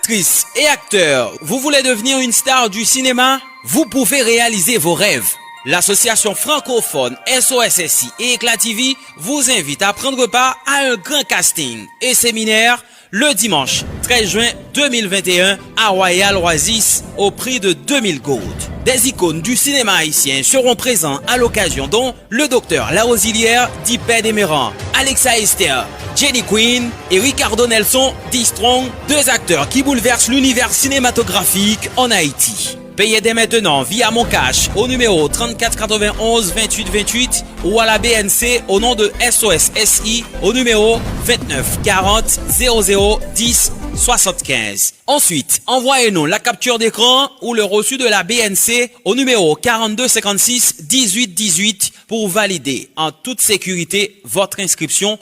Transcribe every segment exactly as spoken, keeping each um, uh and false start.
Actrice et acteur, vous voulez devenir une star du cinéma ? Vous pouvez réaliser vos rêves. L'association francophone S O S S I et Eclat T V vous invite à prendre part à un grand casting et séminaire le dimanche treize juin deux mille vingt et un à Royal Oasis au prix de deux mille gold. Des icônes du cinéma haïtien seront présents à l'occasion, dont le docteur Larosilière, dit Père Demeran, Alexa Esther, Jenny Queen et Ricardo Nelson, dit Strong, deux acteurs qui bouleversent l'univers cinématographique en Haïti. Payez dès maintenant via Mon Cash au numéro trente-quatre quatre-vingt-onze vingt-huit vingt-huit ou à la B N C au nom de S O S S I au numéro vingt-neuf quarante zéro zéro dix soixante-quinze. Ensuite, envoyez-nous la capture d'écran ou le reçu de la B N C au numéro quarante-deux cinquante-six dix-huit dix-huit pour valider en toute sécurité votre inscription.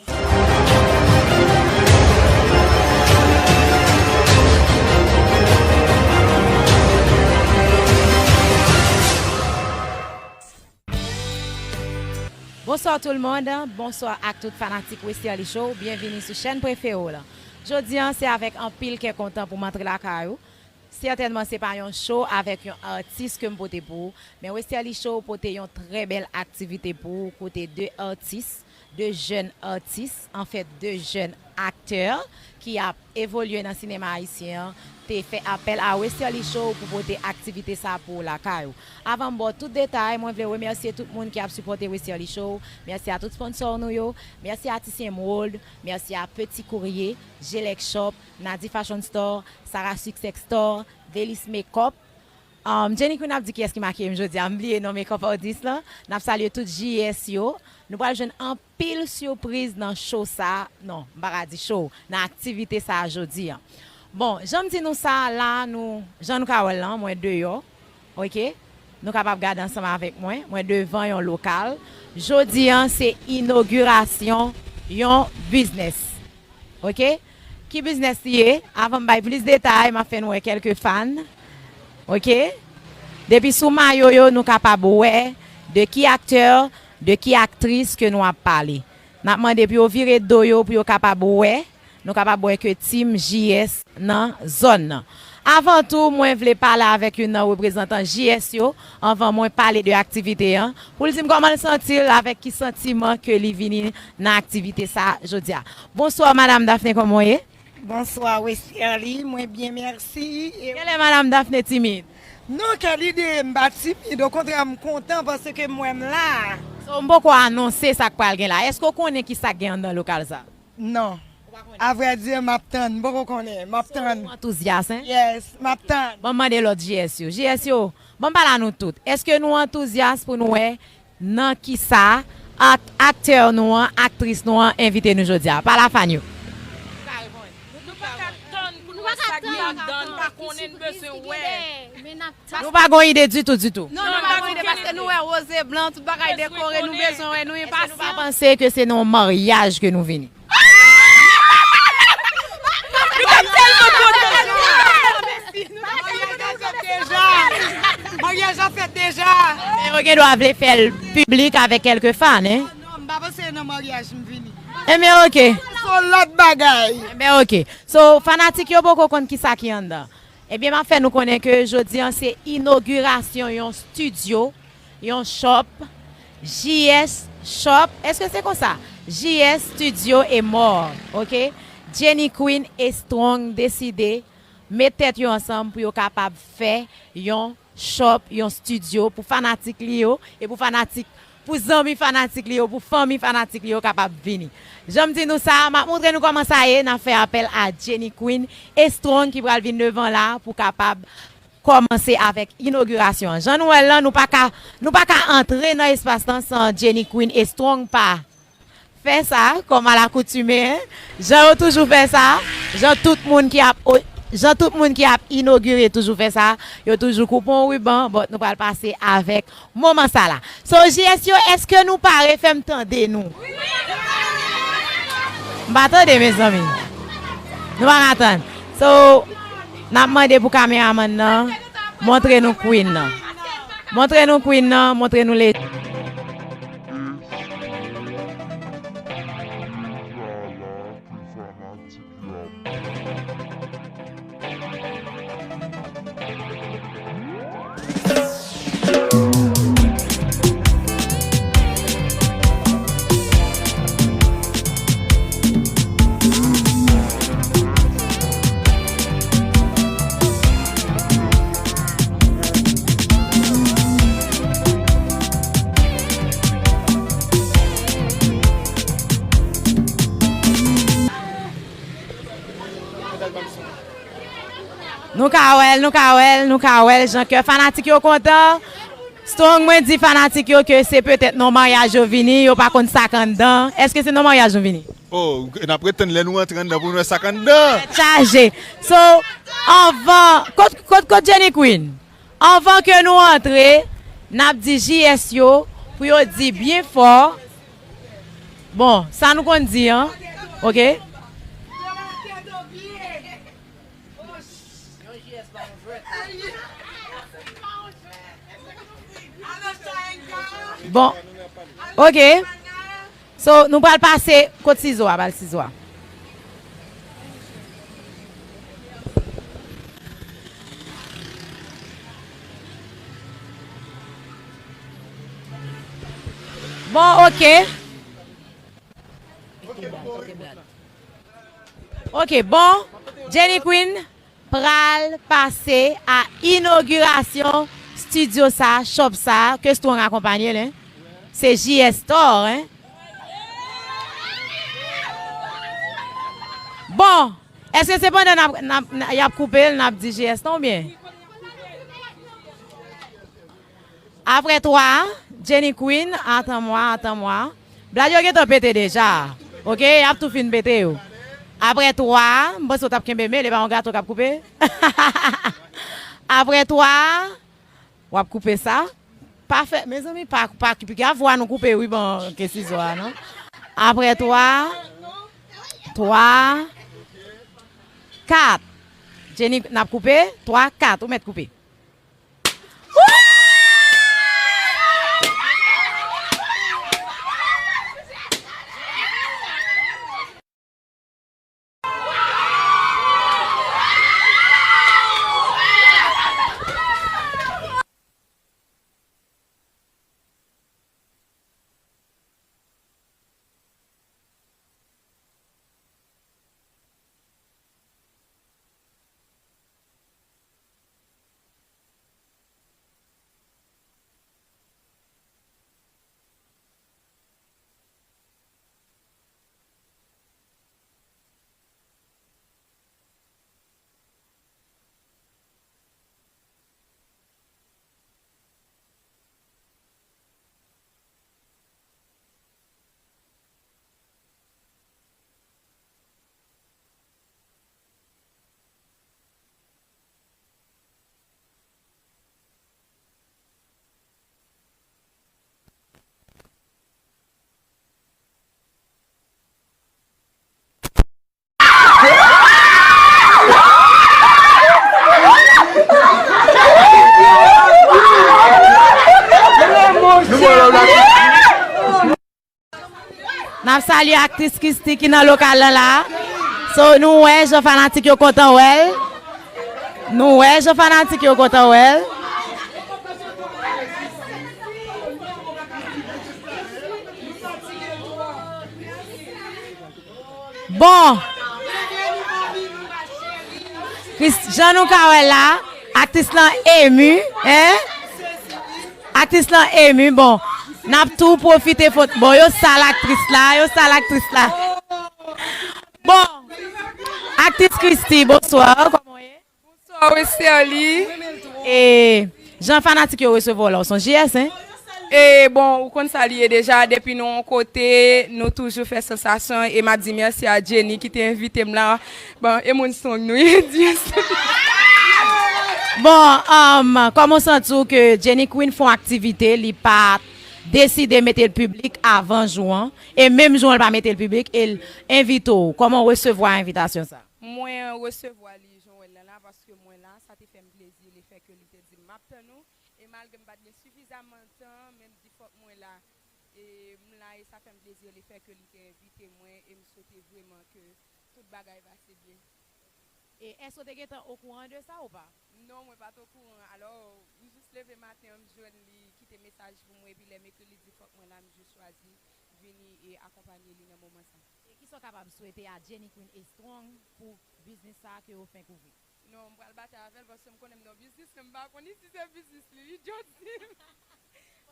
Bonsoir tout le monde, bonsoir ak tout fanatik Westerlie Show, byenvini sou chèn prefere w lan. Jodi an, se avèk anpil kè kontan pou m antre lakay ou. Sètènman, se pa yon show avèk yon atis ke m pote pou ou, men Westerlie Show pote yon trè bèl aktivite pou ou, kote de atis, de jèn atis, anfèt, de jèn aktè ki ap evolye nan sinema ayisyen an, te fè apèl a Westerlie Show pou pote aktivite sa pou ou lakay ou. Avan m ba w tout detay, mwen vle remèsye tout moun ki ap sipòte Westerlie Show. Mèsi a tout sponsò nou yo. Mèsi a T C Emerald. Mèsi a Petit Courrier, Gelec Shop, Nadi Fashion Store, Sarah Success Store, Delis Makeup. Um, Jenny Queen ap di kiyès ki makiye m jodi a. M bliye non makeup artist lan. N ap salye tout J S yo. Nou pral jwenn anpil sipriz nan show sa. Non, m pa ka di show. Nan aktivite sa a jodi an. Bon, jan m di nou sa la, nou, jan nou ka wè l lan, mwen deyò. Oke? Nou kapab gade ansanm avèk mwen. Mwen devan yon lokal. Jodi an, se inogirasyon yon biznis. Oke? Ki biznis li ye? Avan m bay plis detay, m ap fè nou wè kèlke fan. Oke? Depi sou mayo yo, nou kapab wè de ki aktè, de ki aktris ke nou ap pale. N ap mande pou yo vire do yo pou yo kapab wè, nou kapab wè ke team J S nan zòn nan. Avan tou, mwen vle pale avèk youn nan reprezantan J S yo, anvan mwen pale de aktivite an, pou l di m kòman l santi l, avèk ki santiman ke li vini nan aktivite sa jodi a. Bonswa, Madam Daphné, kòman w ye? Bonswa, Westerlie, mwen byen, mèsi. E Genlè Madam Daphné timid. Non, kèl ide, m pa timid, okontrè, m kontan paske m wè m la. So, m poko anonse sa k pral gen la. Èske w konnen ki sa k gen anndan lokal sa? Non. Avrèdi, m ap tann. M poko konnen. M ap tann. Ou antouzyas, en? Yes, m ap tann. Ban m mande lòt J S yo. J S yo, ban m pale a nou tout. Èske nou antouzyas pou nou wè nan kisa ak, aktè nou an, aktris nou an envite nou jodi a? Pale a fan yo. Nou pa ka tann pou nou wè sa k gen anndan, nou pa konnen, nou bezwen wè. Nou pa gen yon ide ditou, ditou. Non, nou pa gen yon ide paske nou wè woze blan, tout bagay dekore, nou bezwen wè, nou enpasyan. Èske nou pa panse ke se nan yon maryaj ke nou vini? Nou t ap tèlman kontan. Maryaj la fèt deja. Maryaj la fèt deja. Men yo gen dwa vle fè l piblik avèk kèlke fan, en. Non, m pa panse se nan maryaj m vini. Enben, oke. Se yon lòt bagay. Enben, oke. So, fanatik yo poko konn kisa ki anndan. Ebyen, m ap fè nou konnen ke jodi an se inogirasyon yon estidyo, yon shop, J S Shop. Èske se konsa? J S Studio et More, oke? Jenny Queen e Strong deside met tèt yo ansanm pou yo kapab fè yon shop, yon estidyo pou fanatik li yo e pou fanatik, pou zanmi fanatik li yo, pou fanmi fanatik li yo kapab vini. Jan m di nou sa, m ap montre nou kòman sa ye, n ap fè apèl a Jenny Queen e Strong ki pral vin devan la pou kapab kòmanse avèk inogirasyon an. Jan nou wè l lan, nou pa ka, nou pa ka antre nan espas lan san Jenny Queen e Strong pa fè sa, kòm alakoutime, en. Jan yo toujou fè sa, jan tout moun ki ap, jan tout moun ki ap inogire toujou fè sa, yo toujou koupe yon riban, but nou pral pase avèk moman sa la. So, J S yo, èske nou pare? Fè m tande nou. M pa tande, mezanmi. Nou pa ka tann. So, n ap mande pou kameramann nan montre nou Queen nan. Montre nou Queen nan, montre nou le. Nou ka wè l, nou ka wè l, nou ka wè l, jan kè fanatik yo kontan. Strong, mwen di fanatik yo ke se petèt non maryaj yo vini, yo pa konn sa k anndan. Èske se non maryaj nou vini? Oh, n ap ret tann lè nou antre anndan pou nou wè sa k anndan. Tèt chaje. So, anvan, kot, kot, kot Jenny Queen? Anvan ke nou antre, n ap di J S yo pou yo di byen fò. Bon, sa nou konn di an, oke? Bon, oke. So, nou pral pase kot sizo a, bal sizo a. Bon, oke. Oke, bon, Jenny Queen pral pase a inogirasyon estidyo sa, shop sa, ke Strong akonpanye l, en. Se J S Store, en. Bon, èske se pandan n ap, n ap, n ap, y ap koupe l, n ap di J S non oubyen? Apre twa, Jenny Queen, attends-moi, attends-moi. Blad yo gentan pete deja. Oke, y ap tou fin pete yo. Apre twa, m panse w t ap kenbe men, li pa yon gato k ap koupe. Apre twa, w ap koupe sa. Pa fè, mezanmi, pa, pa piga vwa nou koupe wi, bon, ke sizo a, non. Apre twa, twa, kat. Jenny, n ap koupe, twa, kat, ou mèt koupe. N ap salye aktris Christy ki nan lokal lan la. So, nou wè jan fanatik yo kontan wè l. Nou wè jan fanatik yo kontan wè l. Bon. Chris, jan nou ka wè la, aktris lan emu, en? Aktris lan emu, bon. N ap tou pwofite foto. Bon, yo sal aktris la, yo sal aktris la. Bon, aktris Christy, bonswa, kòman w ye? Bonswa Westerlie. E jan fanatik yo resevwa w la, w se yon J S, en? E bon, ou konn sa li ye deja, depi nou yon kote, nou toujou fè sansasyon, e m ap di mèsi a Jenny ki te envite m la. Bon, e moun Strong nou ye, di. Bon, um, kòman w santi w ke Jenny Queen fè yon aktivite, li pa deside mete l piblik avan jou an, e menm jou an, l pa mete l piblik, e l envite w? Kòman w resevwa envitasyon sa? Mwen resevwa li jan w wè l lan la, paske mwen la, sa te fè m plezi, lefètke li te di m, "M ap tann ou," e malgre m pa t gen sifizaman tan, men m di, "Fòk mwen la." E m la, e sa fè m plezi, lefètke li te envite mwen, e m swete vrèman ke tout bagay pase byen. E èske w te gentan okouran de sa ou pa? Non, mwen pa t okouran. Alò, m jis leve maten an, m jwenn li kite mesaj pou mwen, epi lè m ekri li di fòk mwen la, m jis chwazi vini e akonpanye li nan moman sa. E kisa w kapab swete a Jenny Queen e Strong pou biznis sa a ke yo fenk ouvri? Non, m pral batay avè l paske m konnen m nan biznis, men m pa konnen si se biznis li. Li just di m.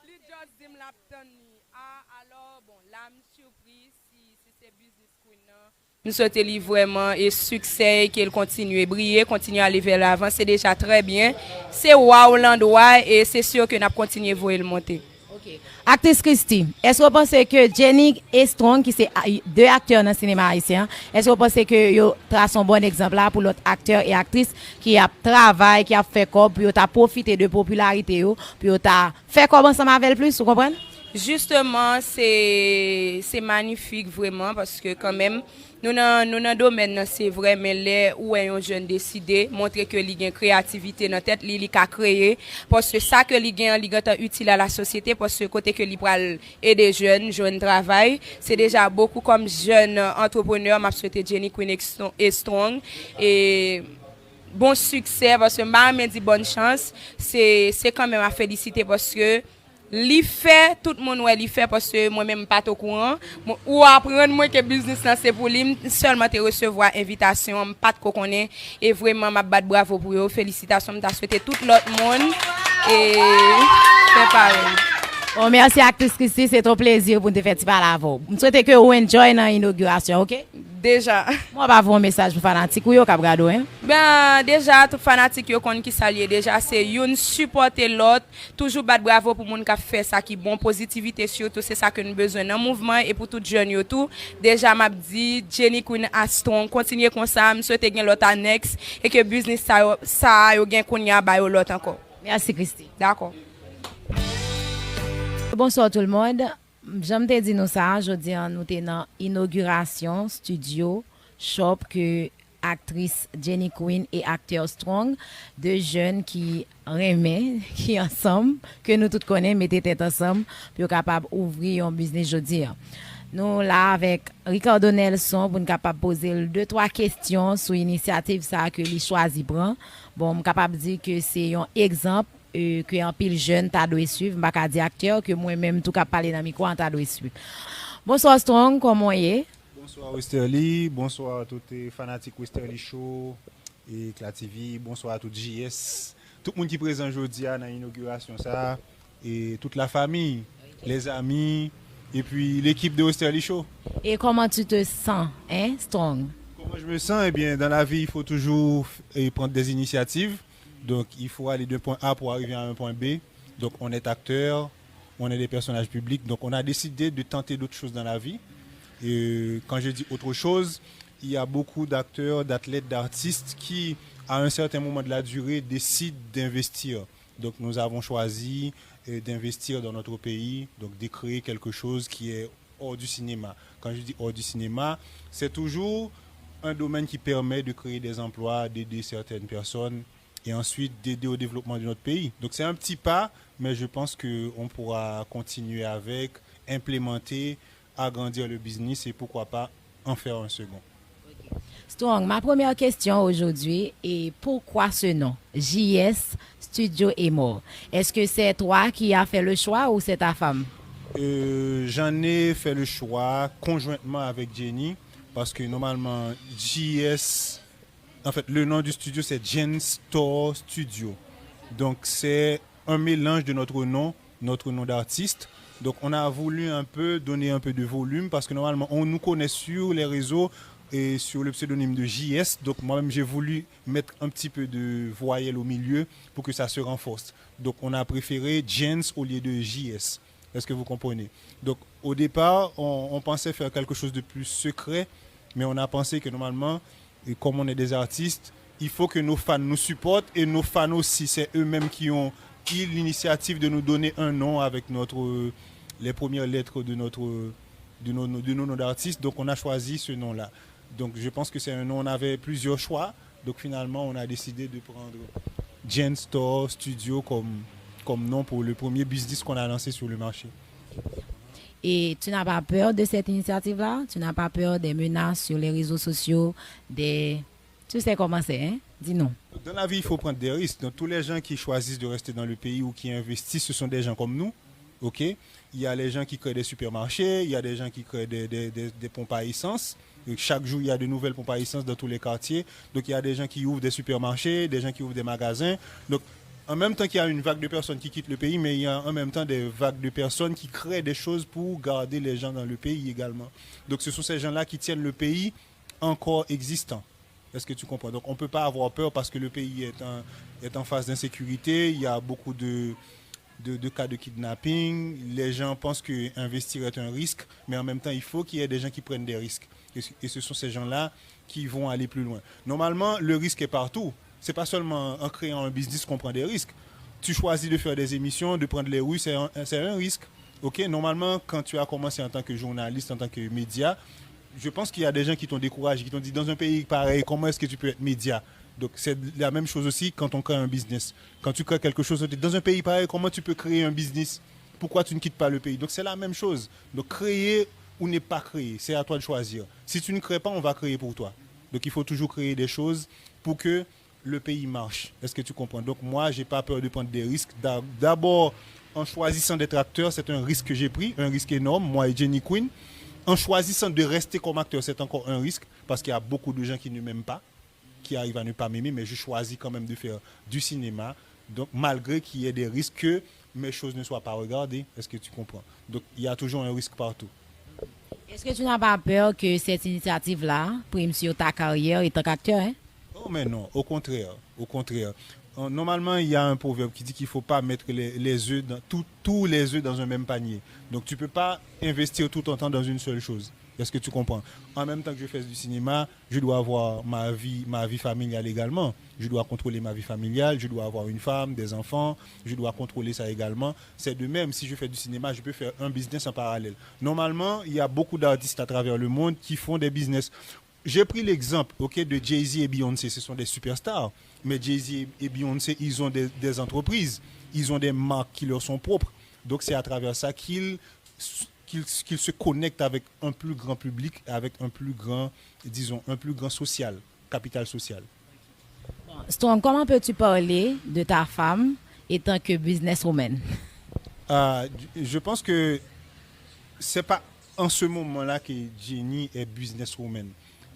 Li just di m l ap tann li. A, alò, bon, la m sipriz si, si se biznis Queen nan. M swete li vrèman e siksè e ke l kontinye briye, kontinye ale vè lavan, se deja trè byen. Se waw landwa e se si ke n ap kontinye voye l monte. Ok. Aktris Christie, èske w panse ke Jenny e Strong, ki se a- de aktè nan sinema ayisyen an, èske w panse ke yo trase yon bon egzanp la pou lòt aktè e aktris ki ap travay, ki ap fè kòb, pou yo ta pwofite de popilarite yo, pou yo ta fè kòb ansanm avè l plis, ou konprann? Jisteman, se se manifik vrèman, paske kanmenm, nou nan nou nan domèn nan, se vrè, men lè ou wè yon jèn deside montre ke li gen kreyativite nan tèt li, li ka kreye, paske sa ke li gen an, li gentan itil a la sosyete, paske kote ke li pral ede jèn jwenn travay, se deja bokou. Kòm jèn antreprenè, m ap swete Jenny Queen e Strong e bon siksè, paske m pa renmen di bòn chans, se se kanmenm a felisite, paske li fè, tout moun wè li fè, paske mwen menm m pa t okouran. Ou aprann mwen ke biznis lan se pou li, m sèlman te resevwa envitasyon an, m pa t ko konnen, e vrèman m ap bat bravo pou yo, felisitasyon, m ta swete tout lòt moun e fè parèy. Bon, mèsi aktris Christie, se ton plezi pou n te fè ti pale avè w. M swete ke ou enjoy nan inogirasyon, ok? Deja. Mwen pa voye yon mesaj pou fanatik ou yo k ap gade w, hein? Ben, deja, tout fanatik yo konn kisa l ye deja, se youn sipòte lòt, toujou bat bravo pou moun k ap fè sa ki bon, pozitivite sitou, se sa ke n bezwen nan mouvman e pou tout jèn yo tou. Deja, m ap di, Jenny Queen a Strong, kontinye konsa, m swete gen lòt anèks e ke biznis sa yo, sa a yo gen kounye a ba yo lòt ankò. Mèsi, Christie. Dakò. Bonsoir tout le monde. Jan m te di nou sa, jodi an nou te nan inogirasyon studio shop ke aktris Jenny Queen e aktè Strong, de jèn ki renmen, ki ansanm, ke nou tout konnen, mete tèt ansanm pou yo kapab ouvri yon biznis jodi an. Nou la avèk Ricardo Nelson pou n kapab poze l de twa kesyon sou inisyativ sa a ke li chwazi pran. Bon, m kapab di ke se yon egzanp e ke anpil jèn ta dwe swiv, m pa ka di aktè, ke mwen menm tou k ap pale nan mikwo an ta dwe swiv. Bonswa Strong, kòman w ye? Bonswa Westerlie, bonswa tout eh, fanatik Westerlie Show, Eclat TV, bonswa tout J S, tout moun ki prezan jodi a nan inogirasyon sa, e tout la famille, les amis, et puis l'équipe de Westerlie Show. Et comment tu te sens, hein, Strong? Comment je me sens? Eh bien, dans la vie, il faut toujours eh, prendre des initiatives. Donc, il faut aller d'un point A pour arriver à un point B. Donc, on est acteur, on est des personnages publics. Donc, on a décidé de tenter d'autres choses dans la vie. Et quand je dis autre chose, il y a beaucoup d'acteurs, d'athlètes, d'artistes qui, à un certain moment de la durée, décident d'investir. Donc, nous avons choisi euh, d'investir dans notre pays, donc de créer quelque chose qui est hors du cinéma. Quand je dis hors du cinéma, c'est toujours un domaine qui permet de créer des emplois, d'aider certaines personnes et ensuite d'aider au développement de notre pays. Donc c'est un petit pas, mais je pense qu'on pourra continuer avec, implémenter, agrandir le business et pourquoi pas en faire un second. Strong, ma première question aujourd'hui est pourquoi ce nom, J S Studio et More? Est-ce que c'est toi qui as fait le choix ou c'est ta femme? Euh, j'en ai fait le choix conjointement avec Jenny parce que normalement J S, en fait le nom du studio c'est Jens Store Studio. Donc c'est un mélange de notre nom, notre nom d'artiste. Donc on a voulu un peu donner un peu de volume parce que normalement on nous connaît sur les réseaux et sur le pseudonyme de J S. Donc moi-même j'ai voulu mettre un petit peu de voyelle au milieu pour que ça se renforce. Donc on a préféré Jens au lieu de J S. Est-ce que vous comprenez? Donc au départ on, on pensait faire quelque chose de plus secret, mais on a pensé que normalement et comme on est des artistes, il faut que nos fans nous supportent et nos fans aussi, c'est eux-mêmes qui ont pris l'initiative de nous donner un nom avec notre, les premières lettres de, notre, de, nos, de nos noms d'artistes. Donc on a choisi ce nom-là. Donc je pense que c'est un nom, on avait plusieurs choix. Donc finalement, on a décidé de prendre Jens Store Studio comme, comme nom pour le premier business qu'on a lancé sur le marché. Et tu n'as pas peur de cette initiative-là? Tu n'as pas peur des menaces sur les réseaux sociaux, des... Tu sais comment c'est, hein? Dis-nous. Dans la vie, il faut prendre des risques. Donc, tous les gens qui choisissent de rester dans le pays ou qui investissent, ce sont des gens comme nous. OK? Il y a les gens qui créent des supermarchés, il y a des gens qui créent des, des, des, des pompes à essence. Et chaque jour, il y a de nouvelles pompes à essence dans tous les quartiers. Donc, il y a des gens qui ouvrent des supermarchés, des gens qui ouvrent des magasins. Donc, en même temps qu'il y a une vague de personnes qui quittent le pays, mais il y a en même temps des vagues de personnes qui créent des choses pour garder les gens dans le pays également. Donc, ce sont ces gens-là qui tiennent le pays encore existants. Est-ce que tu comprends? Donc, on ne peut pas avoir peur parce que le pays est en, est en phase d'insécurité. Il y a beaucoup de, de, de cas de kidnapping. Les gens pensent que investir est un risque, mais en même temps, il faut qu'il y ait des gens qui prennent des risques. Et, ce- et ce sont ces gens-là qui vont aller plus loin. Normalement, le risque est partout. C'est pas seulement en créant un business qu'on prend des risques. Tu choisis de faire des émissions, de prendre les rues, c'est un, c'est un risque. Ok, normalement, quand tu as commencé en tant que journaliste, en tant que média, je pense qu'il y a des gens qui t'ont découragé, qui t'ont dit, dans un pays pareil, comment est-ce que tu peux être média? Donc, c'est la même chose aussi quand on crée un business. Quand tu crées quelque chose, on te dit, dans un pays pareil, comment tu peux créer un business? Pourquoi tu ne quittes pas le pays? Donc, c'est la même chose. Donc, créer ou ne pas créer, c'est à toi de choisir. Si tu ne crées pas, on va créer pour toi. Donc, il faut toujours créer des choses pour que le pays marche. Est-ce que tu comprends? Donc moi, j'ai pas peur de prendre des risques. D'a- D'abord, en choisissant d'être acteur, c'est un risque que j'ai pris, un risque énorme, moi et Jenny Queen. En choisissant de rester comme acteur, c'est encore un risque, parce qu'il y a beaucoup de gens qui ne m'aiment pas, qui arrivent à ne pas m'aimer, mais je choisis quand même de faire du cinéma. Donc, malgré qu'il y ait des risques que mes choses ne soient pas regardées, est-ce que tu comprends? Donc, il y a toujours un risque partout. Est-ce que tu n'as pas peur que cette initiative-là prime sur ta carrière en tant qu'acteur, hein? Oh, mais non, au contraire, au contraire. Euh, Normalement, il y a un proverbe qui dit qu'il ne faut pas mettre les, les œufs dans, tout- tous les œufs dans un même panier. Donc, tu ne peux pas investir tout ton temps dans une seule chose. Est-ce que tu comprends? En même temps que je fais du cinéma, je dois avoir ma vie, ma vie familiale également. Je dois contrôler ma vie familiale, je dois avoir une femme, des enfants, je dois contrôler ça également. C'est de même, si je fais du cinéma, je peux faire un business en parallèle. Normalement, il y a beaucoup d'artistes à travers le monde qui font des business. J'ai pris l'exemple, ok, de Jay-Z et Beyoncé, ce sont des superstars. Mais Jay-Z et Beyoncé, ils ont des, des entreprises, ils ont des marques qui leur sont propres. Donc c'est à travers ça qu'ils qu'ils qu'ils se connectent avec un plus grand public, avec un plus grand, disons, un plus grand social, capital social. Strong, comment peux-tu parler de ta femme étant que businesswoman? Ah, je pense que c'est pas en ce moment-là que Jenny est businesswoman,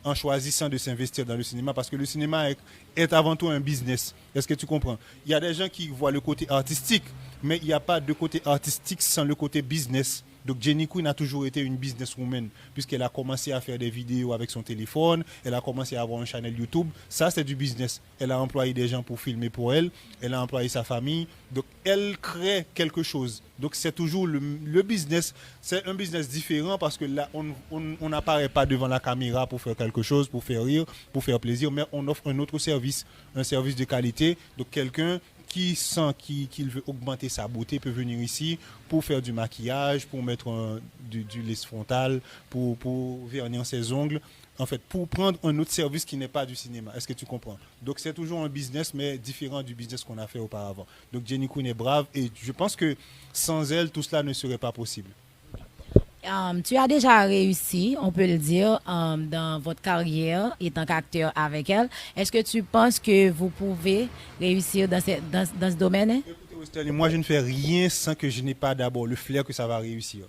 en choisissant de s'investir dans le cinéma, parce que le cinéma est, est avant tout un business. Est-ce que tu comprends? Il y a des gens qui voient le côté artistique, mais il n'y a pas de côté artistique sans le côté business. Donc Jenny Queen a toujours été une businesswoman, puisqu'elle a commencé à faire des vidéos avec son téléphone, elle a commencé à avoir un channel YouTube. Ça, c'est du business. Elle a employé des gens pour filmer pour elle, elle a employé sa famille. Donc, elle crée quelque chose. Donc, c'est toujours le, le business. C'est un business différent parce que là, on on- on n'apparaît pas devant la caméra pour faire quelque chose, pour faire rire, pour faire plaisir, mais on offre un autre service, un service de qualité. Donc, quelqu'un qui sent qu'il qu'il veut augmenter sa beauté peut venir ici pour faire du maquillage, pour mettre un- du, du lisse frontal, pour, pour vernir ses ongles. En fait, pour prendre un autre service qui n'est pas du cinéma. Est-ce que tu comprends? Donc, c'est toujours un business, mais différent du business qu'on a fait auparavant. Donc, Jenny Queen est brave et je pense que sans elle, tout cela ne serait pas possible. Euh, tu as déjà réussi, on peut le dire, euh, dans votre carrière étant qu'acteur avec elle. Est-ce que tu penses que vous pouvez réussir dans ce, dans, dans ce domaine, hein? Écoutez, Westerlie, moi, je ne fais rien sans que je n'ai pas d'abord le flair que ça va réussir.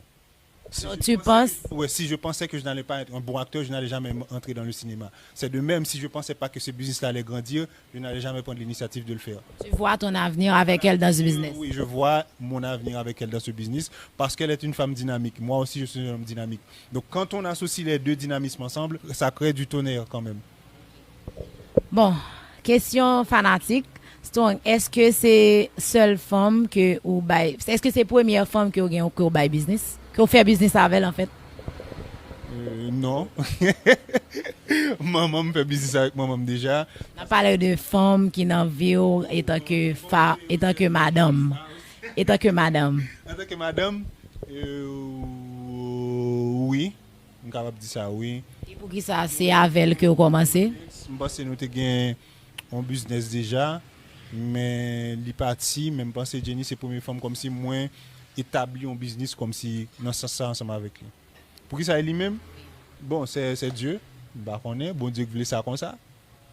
Si Donc, je tu pensais penses que- ouais, si je pensais que je n'allais pas être un bon acteur, je n'allais jamais entrer dans le cinéma. C'est de même, si je pensais pas que ce business-là allait grandir, je n'allais jamais prendre l'initiative de le faire. Tu vois ton avenir avec elle dans ce business? Oui, je vois mon avenir avec elle dans ce business parce qu'elle est une femme dynamique. Moi aussi, je suis un homme dynamique. Donc, quand on associe les deux dynamismes ensemble, ça crée du tonnerre quand même. Bon, kesyon fanatik. Strong, èske se sèl fanm ke ou bay, èske se premyè fanm ke ou gen ke ou bay biznis? Ke ou fè biznis avè l, anfèt? Euh, non. Manman m fè biznis avèk manman m deja. N ap pale de fanm ki nan vi w etan ke fa, etan ke madanm. Etan ke madanm. Antanke madanm, euh, wi. M kapab di sa, wi. E poukisa se avè l ke w kòmanse? M panse nou te gen yon biznis deja, men li pati, men m panse Jenny se premye fanm kòmsi mwen etabli yon biznis kòmsi nan sans sa ansanm avèk li. Poukisa e li menm? Bon, se se Dye, m pa konnen, Bondye k vle sa konsa.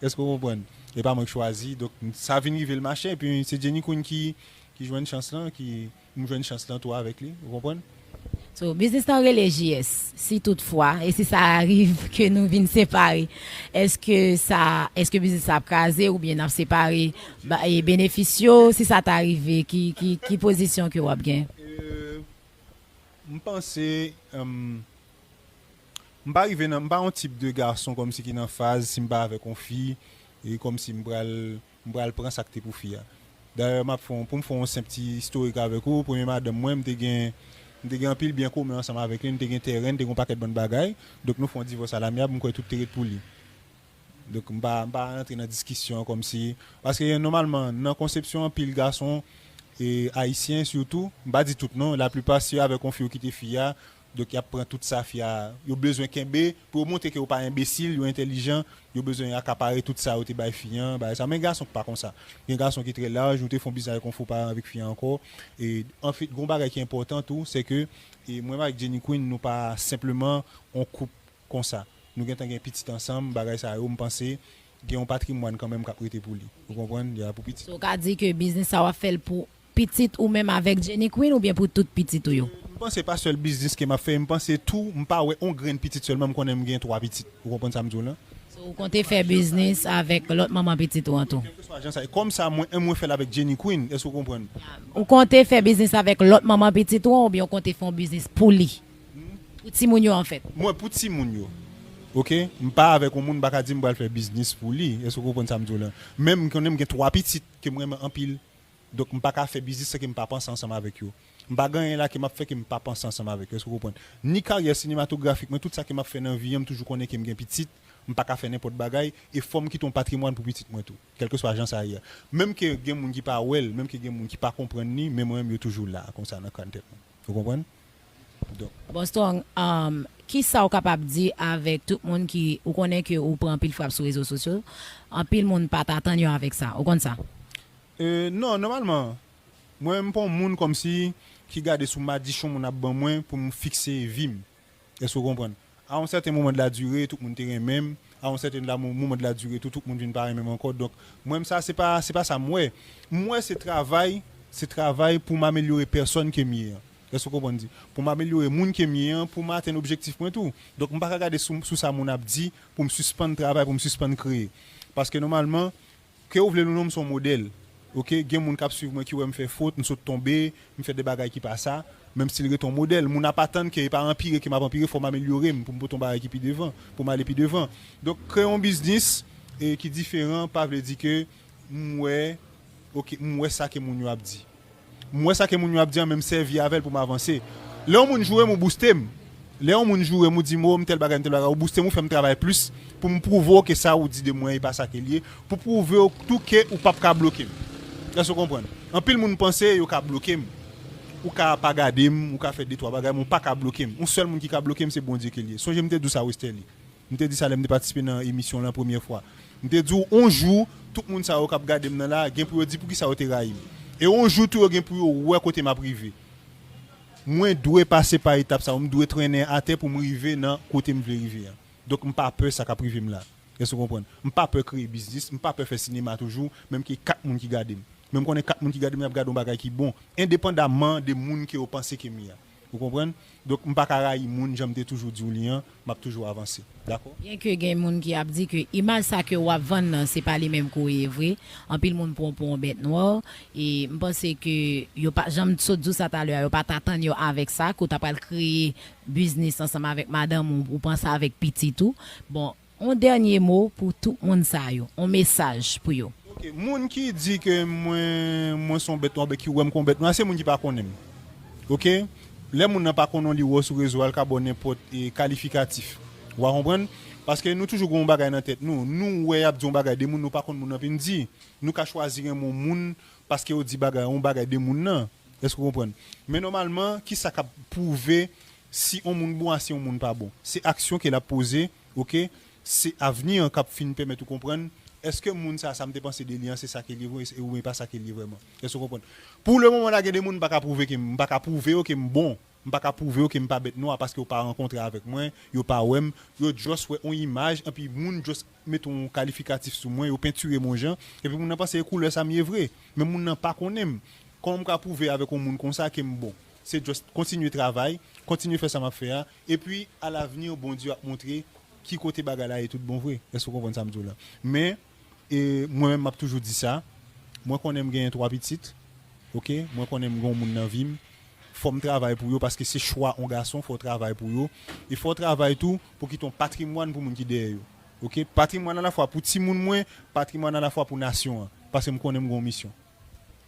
Èske w konprann? E pa mwen k chwazi, donk sa vin rive l mache, epi se Jenny Queen ki, ki jwenn chans lan, ki m jwenn chans lan tou avèk li, ou konprann? So, biznis lan rele J S. Si toutfwa, e si sa arive ke nou vin separe, èske sa, èske biznis la ap kraze oubyen n ap separe ba- e benefis yo? Si sa ta rive, ki, ki, ki pozisyon ke w ap gen? Euh, m panse, euh, M pa rive nan, m pa yon tip de gason kòmsi ki nan faz, si m pa avèk yon fi, e kòmsi m pral, m pral pran sa k te pou fi a. Dayè, m ap fè yon, pou m fè yon senp ti istorik avèk ou, premye madanm mwen, m te gen, m te gen anpil byen komen ansanm avèk li, m te gen tèren, m te gen yon pakèt bann bagay. Donk, nou fè yon divòs alamyab, m kwè tout te ret pou li. Donk, m pa, m pa rantre nan diskisyon kòmsi, paske nòmalman, nan konsepsyon anpil gason, e ayisyen sitou, m pa di tout non, laplipa se avèk yon fi yo kite fi a, donk y ap pran tout sa fi a, yo bezwen kenbe, pou yo montre ke yo pa enbesil, yo entèlijan, yo bezwen akapare tout sa yo te bay fi an, bagay sa. Men gason pa konsa. Gen gason ki trè laj, nou te fè yon biznis avèk yon fo paran avèk fi an ankò, e anfet, gen yon bagay ki enpòtan tou, se ke, e mwen avèk Jenny Queen, nou pa senpleman yon koup konsa. Nou gentan gen pitit ansanm, bagay sa yo, m panse, gen yon patrimwàn kanmenm k ap rete pou li. Ou konprann? Ya, pou pitit. So, w ka di ke biznis sa w ap fè l pou pitit ou menm avèk Jenny Queen oubyen pou tout pitit ou yo? M panse pa sèl biznis ke m ap fè, m panse tou, m pa wè yon grenn pitit sèlman, m konnen m gen twa pitit. Ou konprann sa m di w lan? So, ou konte fè biznis avèk lòt manman pitit ou an tou? Kèlkeswa jan sa ye. Kòm sa, mwen, mwen fè l avèk Jenny Queen, èske w konprann? Ou konte fè biznis avèk lòt manman pitit ou an oubyen ou konte fè yon biznis pou li? Pou timoun yo, anfèt. Mwen, pou timoun yo. Oke? M pa avèk yon moun, m pa ka di m pral fè biznis pou li. Èske w konprann sa m di w lan? Men m konnen m gen twa pitit ke m renmen anpil. Donk, m pa ka fè biznis san ke m pa panse ansanm avèk yo. M pa gen anyen la ke m ap fè ke m pa panse ansanm avèk yo. Èske w konprann? Ni karyè sinematografik mwen, tout sa ke m ap fè nan vi an, m toujou konnen ke m gen pitit. M pa ka fè nenpòt bagay. E fò m kite yon patrimwàn pou pitit mwen tou. Kèlkeswa jan sa ye a. Menm ke gen moun ki pa wè l, menm ke gen moun ki pa konprann li, men mwen menm yo toujou la, konsa nan kràn tèt mwen. Ou konprann? Donk. Bon, Strong, um, kisa w kapab di avèk tout moun ki, ou konnen ke ou pran anpil frap sou rezo sosyo, anpil moun pa t atann yo avèk sa, ou konn sa? E, non, nòmalman, mwen, m pa yon moun kòmsi ki gade sou madichon moun ap ban mwen pou m fikse vi m. Èske w konprann? A yon sèten moman de la dire, tout moun te renmen m. A yon sèten la, mo-, moman de la dire, tou, tout moun vin pa renmen m ankò. Donk, mwen, m sa, se pa, se pa sa m wè. M wè se travay, se travay pou m amelyore pèsòn ke m ye an. Èske w konprann di? Pou m amelyore moun ke m ye an, pou m atenn objektif mwen tou. Donk, m pa ka gade sou, sou sa moun ap di, pou m sispann travay, pou m sispann kreye. Paske nòmalman, ke w vle l ou non, m se yon modèl. Oke, gen moun k ap swiv mwen ki wè m fè fot, m sot tonbe, m fè de bagay ki pa sa, men m still rete yon modèl. Moun ap atann ke e pa anpire ke m ap anpire, fò m amelyore m pou m pote yon bagay ki pi devan, pou m ale pi devan. Donk, kreye yon biznis e ki diferan pa vle di ke m wè, oke, m wè sa ke moun yo ap di. M wè sa ke moun yo ap di an, men m sèvi avè l pou m avanse. Lè yon moun joure m, ou booste m. Lè yon moun joure m, ou di m, "O, m tèl bagay, m tèl bagay," ou booste m, ou fè m travay plis pou m pwouve w ke sa ou di de mwen, e pa sa ke l ye, pou pwouve w tou ke ou p ap ka bloke m. Èske w konprann? Anpil moun panse yo ka bloke m. Ou ka pa gade m, ou ka fè de twa bagay, men ou pa ka bloke m. Yon sèl moun ki ka bloke m, se Bondye ke l ye. Sonje m te di w sa, Westerlie. M te di sa lè m te patisipe nan emisyon w lan premyè fwa. M te di w, yon jou, tout moun sa yo k ap gade m nan la, gen pou yo di poukisa yo te rayi m. E yon jou tou, yo gen pou yo wè kote m ap rive. Mwen dwe pase pa etap sa yo, m dwe trennen atè pou m rive nan kote m vle rive an. Donk, m pa pè sa k ap rive m la. Èske w konprann? M pa pè kreye biznis, m pa pè fè sinema toujou, menm ke kat moun ki gade m. Men m konnen kat moun ki gade m, y ap gade yon bagay ki bon, endepandamman de moun ke yo panse ke m ye a. Ou konprann? Donk, m pa ka rayi moun, jan m te toujou di w li an, m ap toujou avanse. Dakò? Byenke gen moun ki ap di ke imaj sa ke w ap vann nan, se pa li menm ke w ye vre, anpil moun pran w pou yon bèt nwa, e m panse ke yo pa, jan m sot di w sa talè a, yo pa t atann yo avèk sa, ke w ta pral kreye biznis ansanm avèk madanm ou, ou panse avèk pitit ou. Bon, yon dènye mo pou tout moun sa yo, yon mesaj pou yo. Oke, moun ki di ke mwen, mwen se yon bèt nwa, oubyen ki wè m kon bèt nwa, se moun ki pa konnen m. Oke? Lè moun nan pa konnen w, li wè w sou rezo a, l ka ba w nenpòt, e, kalifikatif. Ou a konprann? Paske nou toujou gen yon bagay nan tèt nou. Nou wè y ap di yon bagay de moun, nou pa konn moun nan vin di. Nou ka chwazi renmen yon moun paske yo di bagay, yon bagay de moun nan. Èske w konprann? Men nòmalman, kisa k ap pwouve si yon moun bon a si yon moun pa bon? Se aksyon ke l ap poze, oke? Se avni an k ap fin pèmèt ou konprann, èske moun sa, sa m te panse de li an, se sa ke l ye vre, oubyen pa sa ke l ye vrèman? Èske w konprann? Pou le moman la, gen de moun m pa ka pwouve ke m, m pa ka pwouve yo ke m bon. M pa ka pwouve yo ke m pa bèt nwa paske yo pa rankontre avèk mwen, yo pa wè m, yo just wè yon imaj, anpi moun just mete yon kalifikatif sou mwen, yo pentire m yon jan, epi moun nan panse e koulè sa m ye vre. Men moun nan pa konnen m. Kòman m ka pwouve avèk yon moun konsa ke m bon? Se just kontinye travay, kontinye fè sa m ap fè a, epi alavni, Bondye ap montre ki kote bagay la ye tout bon vre. Èske w konprann sa m di w la? Men, e, mwen menm, m ap toujou di sa. Mwen konnen m genyen twa pitit. Oke? Mwen konnen m gen yon moun nan vi m. fò m travay pou yo, paske se chwa yon gason, fò w travay pou yo. E fò w travay tou pou kite yon patrimwàn pou moun ki dèyè yo. Oke? Patrimwàn alafwa pou timoun mwen, patrimwàn alafwa pou nasyon an. Paske m konnen m gen yon misyon.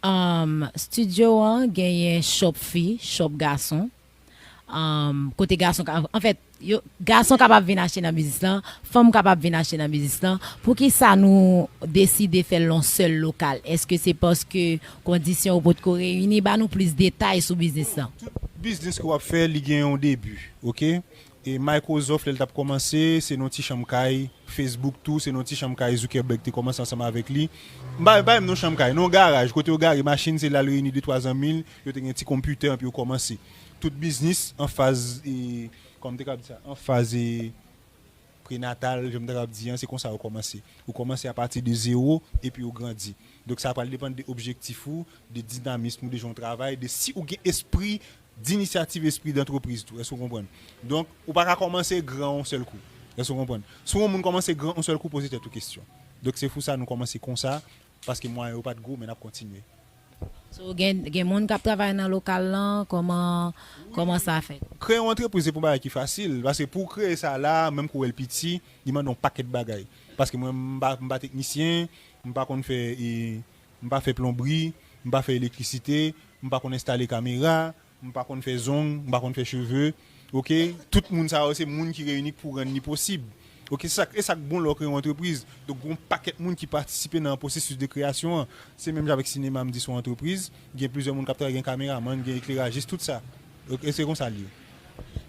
Um, studio an genyen shop fi, shop gason. Um, kote gason ka, anfèt, yo, gason kapab vin achte nan biznis lan, fanm kapab vin achte nan biznis lan. Poukisa nou deside fè l yon sèl lokal? Èske se paske kondisyon yo potko reyini? Ba nou plis detay sou biznis lan. Tout biznis ke w ap fè, li gen yon debi, oke? E Microsoft, lè l t ap kòmanse, se nan ti chanm kay, Facebook tou, se nan ti chanm kay Zuckerberg te kòmanse ansanm avèk li. M pa, m pa menm nan chanm kay, nan yon garaj, kote yo gare machin, se la l reyini de twa zanmi l, yo te gen ti konpitè, epi yo kòmanse. Tout biznis an faz, e, kòman m te ka di sa, an faz, e, prenatal, jan m te ka di an, se konsa yo kòmanse. Ou kòmanse apati de zewo, epi ou grandi. Donk, sa pral depann de objektif ou, de dinamism ou, de jan w travay, de si ou gen espri dinisyativ, espri dantrepriz tou. Èske w konprann? Donk, ou pa ka kòmanse gran yon sèl kou. Èske w konprann? Si yon moun kòmanse gran yon sèl kou, poze tèt ou kesyon. Donk, se pou sa nou kòmanse konsa, paske mwayen yo pa t gwo, men n ap kontinye. So, gen, gen moun k ap travay nan lokal lan, kòman, kòman sa fèt? Kreye yon antrepriz, se pa yon bagay ki fasil, paske pou w kreye sa la, menm ke w wè l piti, li mande yon pakèt bagay. Paske mwen, m pa, m pa teknisyen, m pa konn fè, e, m pa fè plonbri, m pa fè elektrisite, m pa konn enstale kamera, m pa konn fè zong, m pa konn fè cheve. Oke? Tout moun sa yo, se moun ki reyini pou rann li posib. Oke? Se sa k, e sa k bon lè w kreye yon antrepriz. Donk, gen yon pakèt moun ki patisipe nan pwosesis de kreyasyon an. Se menm jan avèk sinema, m di se yon antrepriz. Gen plizyè moun k ap travay, gen kameramann, gen eklerajis, tout sa. Oke? Se konsa l ye.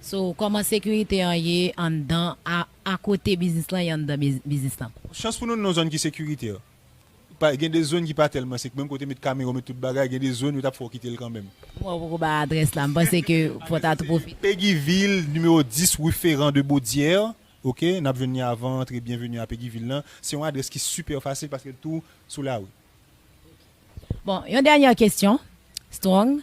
So, kòman sekirite an ye anndan, a, akote biznis lan, ye anndan biz-, biznis lan? Chans pou nou, nou nan yon zòn ki sekirite. Pa, gen de zòn ki pa tèlman sek, menm kote met kamera, met tout bagay, gen de zòn yo t ap fè w kite l kanmenm. Mwen poko bay adrès la, m panse ke fò ta tou pwofite. Peguy Ville, nimewo dis, rue Ferrand de Baudière, oke, n ap jwenn li avan antre Bienvenue a Peguy Ville lan. Se yon adrès ki sipè fasil paske l tou sou lari. Bon, yon dènyè kesyon, Strong.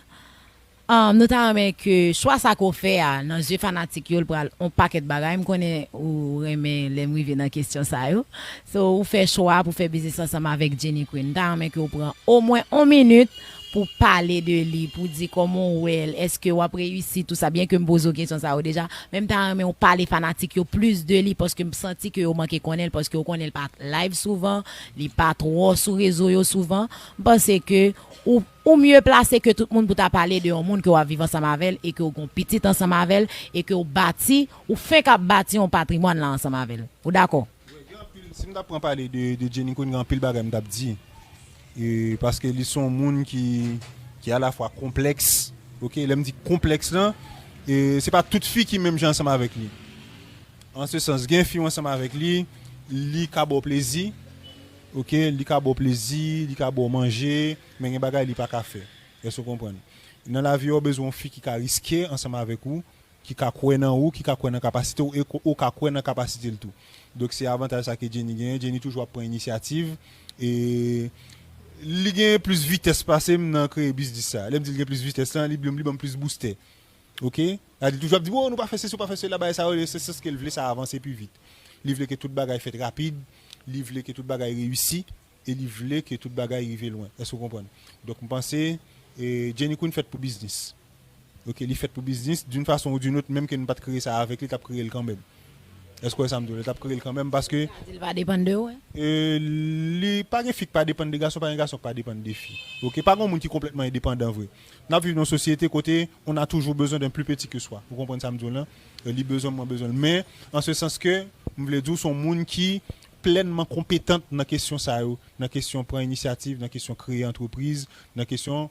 Um, nou ta renmen ke chwa sa ke w fè a, nan zye fanatik yo, l pral yon pakèt bagay. M konnen ou renmen lè m rive nan kesyon sa yo. So, ou fè chwa pou fè biznis ansanm avèk Jenny Queen. M ta renmen ke w pran omwen yon minit pou pale de li, pou di kòman w wè l, èske w ap reyisi, tou sa. Byen ke m poze w kesyon sa yo deja, men m ta renmen w pale fanatik yo plis de li, paske m santi ke yo manke konnen l, paske yo konnen l pa live souvan, li pa twò sou rezo yo souvan. M panse ke ou, ou mye plase ke tout moun pou ta pale de yon moun ke w ap viv ansanm avè l e ke w gen yon pitit ansanm avè l e ke w bati, ou fenk ap bati yon patrimwàn la ansanm avè l. Ou dakò? Si m t ap pran pale de, de Jenny Queen, gen anpil bagay m t ap di. E, paske li se yon moun ki, ki alafwa konplèks. Oke, lè m di konplèks lan, e, se pa tout fi ki menm jan ansanm avèk li. An se sans, gen fi w ansanm avèk li, li ka ba w plezi. Oke, li ka ba w plezi, li ka ba w manje, men gen bagay li pa ka fè. Èske w konprann? Nan lavi a, w bezwen yon fi ki ka riske ansanm avèk ou, ki ka kwè nan ou, ki ka kwè nan kapasite w, e ou ka kwè nan kapasite l tou. Donk, se avantaj sa ke Jenny genyen. Jenny toujou ap pran inisyativ. E li gen plis vitès pase m nan kreye biznis sa. Lè m di l gen plis vitès lan, li, li ban m plis boustè. Oke? Li toujou ap di, "Oh, nou pa fè sesi, nou pa fè sela," bagay sa yo, se, se ke l vle sa avanse pi vit. Li vle ke tout bagay fèt rapid, li vle ke tout bagay reyisi, e li vle ke tout bagay rive lwen. Èske w konprann? Donk, m panse, e, Jenny Queen fèt pou biznis. Oke, li fèt pou biznis, d'une façon ou d'une autre, menm ke nou pa t kreye sa avèk li, t ap kreye l kanmenm. Èske w wè sa m di w la? L t ap kreye l kanmenm paske. Sa di l pa depann de ou, wi. E, li pa gen fi k pa depann de gason, pa gen gason k pa depann de fi. Oke, pa gen moun ki konplètman endepandan vre. N ap viv nan yon sosyete kote on a toujours besoin d'un plus petit que soi. Ou konprann sa m di w lan? E, li bezwen m, mwen bezwen l. Men, an se sans ke, m vle di w, se yon moun ki plènman konpetant nan kesyon sa yo, nan kesyon pran inisyativ, nan kesyon kreye antrepriz, nan kesyon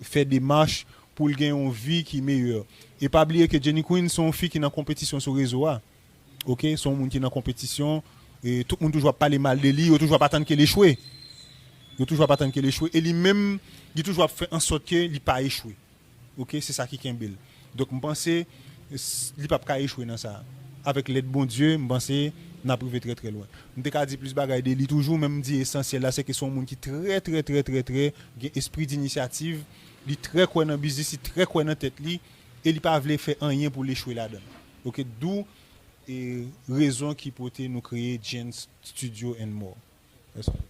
fè demach pou l gen yon vi ki meyè. E pa bliye ke Jenny Queen se yon fi ki nan konpetisyon sou rezo a. Oke, se yon moun ki nan konpetisyon, e tout moun toujou ap pale mal de li, yo toujou ap atann ke l echwe. Yo toujou ap atann ke l echwe. E li menm, li toujou ap fè an sòt ke li pa echwe. Oke, se sa ki kenbe l. Donk, m panse, s-, li p ap ka echwe nan sa. Avèk lèd Bondye, m panse n ap rive trè, trè lwen. M te ka di plis bagay de li toujou, men m di esansyèl la, se ke se yon moun ki trè, trè, trè, trè, trè gen espri dinisyativ. Li trè kwè nan biznis, li trè kwè nan tèt li, e li pa vle fè anyen pou l echwe ladan l. Oke, dou, e, rezon ki pote nou kreye Jens Studio and More.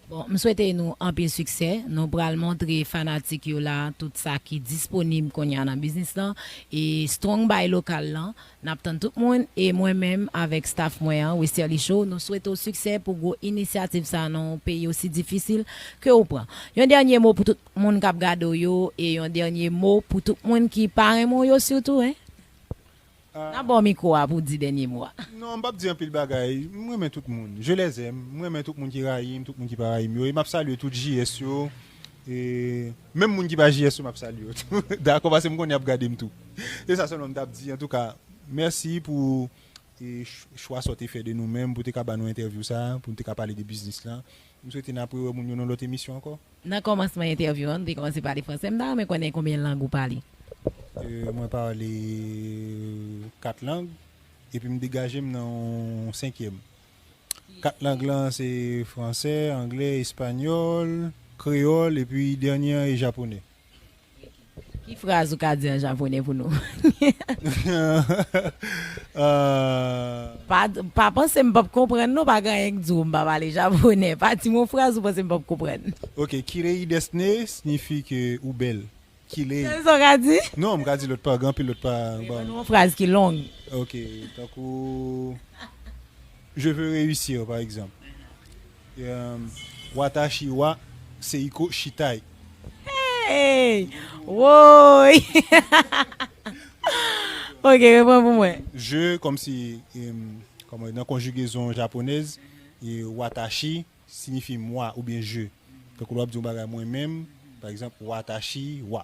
Bon, m swete nou anpil siksè. Nou pral montre fanatik yo la tout sa ki disponib kounye a nan biznis lan. E Strong Buy Local lan, n ap tann tout moun. E mwen menm avèk staff mwen an, Westerlie Show, nou swete w siksè pou gwo inisyativ sa nan yon peyi osi difisil ke w pran. Yon dènye mo pou tout moun k ap gade w yo, e yon dènye mo pou tout moun ki pa renmen w yo sitou, en. N ap ba w mikwo a pou w di dènye mo a. Non, m p ap di anpil bagay. M renmen tout moun. Je les aime. M renmen tout moun ki rayi m, tout moun ki pa rayi m yo. E m ap salye tout J S yo. E menm moun ki pa J S yo, m ap salye yo tou. Dakò, paske m konnen y ap gade m tou. Se sa sèlman m t ap di. Antouka, mèsi pou e, ch- chwa sa w te fè de nou menm pou te ka ba nou entèvyou sa, pou nou te ka pale de biznis lan. M swete n ap rewè moun yo nan lòt emisyon ankò. Nan kòmansman entèvyou an, nou te kòmanse pale fransè. M ta renmen konnen konbyen lang ou pale. E, mwen pale kat lang, epi m degaje m nan yon senkyèm. Kat lang lan se fransè, anglè, espanyòl, kreyòl, epi dènye an e japonè. Ki fraz ou ka di an japonè pou nou? Euh, Pa, pa panse m p ap konprann non, pa gen anyen k di w m pa pale japonè. Pa di m yon fraz ou panse m p ap konprann. Ok, kirei desu ne siyifi ke ou bèl. Kirei. Se sa w ka di? Non, m ka di lòt pa, gen anpil lòt pa. Ok, ban nou yon fraz ki long. Ok, tankou, je veux réussir, par exemple. Euh, Watashi wa seiko shitai. Hey! Woy! Ok, reprann pou mwen. Je, kòmsi, em, kòman, nan konjigezon japonèz, e watashi siyifi mwa oubyen je. Tankou lè w ap di yon bagay mwen menm, pa egzanp, watashi wa.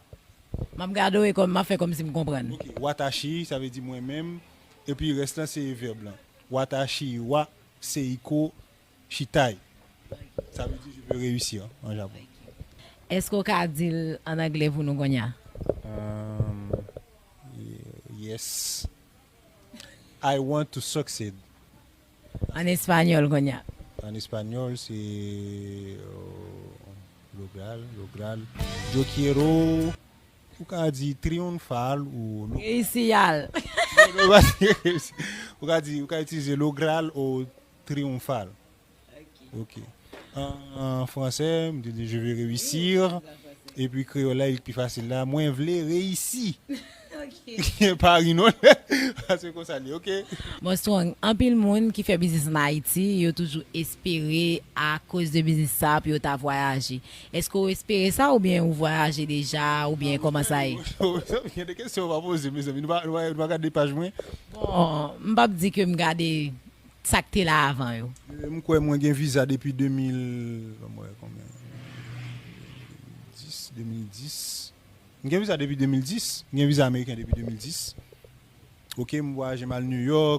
M ap gade w e kòm, m ap fè kòmsi m konprann. Ok, watashi, sa vle di mwen menm, epi rès lan se vèb lan. Watashi wa seiko shitai. Sa vle di je veux réussir en japonais. Èske w ka di l an anglè pou nou kounye a? Um, yes. I want to succeed. An espanyòl kounye a. An espanyòl, se, euh, lograr, lograr. Yo quiero, ou ka di triunfal ou lo- Reyisi al. Ou ka di, ou ka itilize lograr ou triunfal. Ok. An, an fransè, m te di, je vais réussir. Epi kreyòl la, li pi fasil la. Mwen vle reyisi. Pa ri non. Se konsa li, ok. Bon, Strong, anpil moun ki fè biznis an Ayiti, yo toujou espere akoz de biznis sa pou yo ta vwayaje. Èske w espere sa oubyen ou vwayaje deja oubyen kòman sa ye? Gen de kesyon w pa poze, mezanmi. Nou pa, nou pa, nou pa gade paj mwen. Bon, m p ap di ke m gade sa k te la avan yo. E, m kwè mwen gen viza depi de mil, ban m wè konbyen, dis, de mil dis. M gen viza depi de mil dis. M gen viza ameriken depi de mil dis. Ok, m vwayaje m al New York.